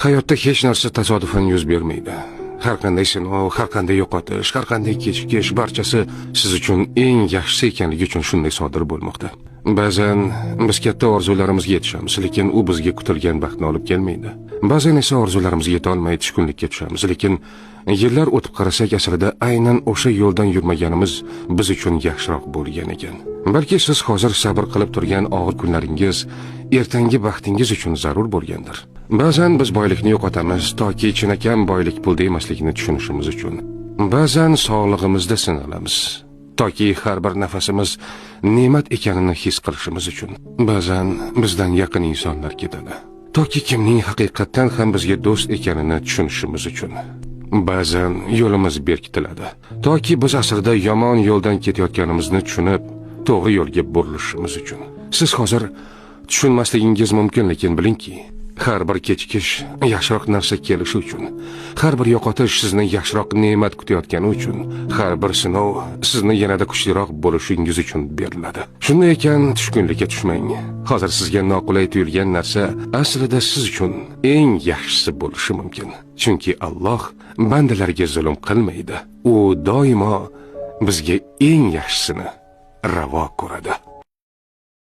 Hayotda hech narsa tasodifan yuz bermaydi. Har qanday sinov, har qanday yo'qotish, har qanday kechikish barchasi siz uchun eng yaxshisi ekanligi uchun shunday sodir bo'lmoqda. Ba'zan biz katta orzularimizga yetishamiz, lekin u bizga kutilgan baxtni olib kelmaydi. Ba'zan esa orzularimizga yetolmay tushkunlikka tushamiz, lekin yillar o'tib qarasak, aslida aynan o'sha yo'ldan yurmaganimiz biz uchun yaxshiroq bo'lgan ekan. Balki siz hozir sabr qilib turgan og'ir kunlaringiz ertangi baxtingiz uchun zarur bo'lgandir. Ba'zan biz boylikni yo'qotamiz, toki chinakam boylik pulda emasligini tushunishimiz uchun. Ba'zan sog'lig'imizda sinalamiz, toki har bir nafasimiz ne'mat ekanini his qilishimiz uchun. Ba'zan bizdan yaqin insonlar ketadi, toki kimning haqiqatdan ham bizga do'st ekanini tushunishimiz uchun. Ba'zan yo'limiz berkitiladi, toki biz aslida yomon yo'ldan ketayotganimizni tushunib, to'g'ri yo'lga burilishimiz uchun. Siz hozir tushunmasligingiz mumkin, lekin bilingki, har bir kechikish yaxshiroq narsa kelishi uchun, har bir yo'qotish sizni yaxshiroq ne'mat kutayotgani uchun, har bir sinov sizni yanada kuchliroq bo'lishingiz uchun beriladi. Shunday ekan, tushkunlikka tushmang. Hozir sizga noqulay tuyulgan narsa aslida siz uchun eng yaxshisi bo'lishi mumkin. Chunki Alloh bandalarga zulm qilmaydi. U doimo bizga eng yaxshisini ravo ko'radi.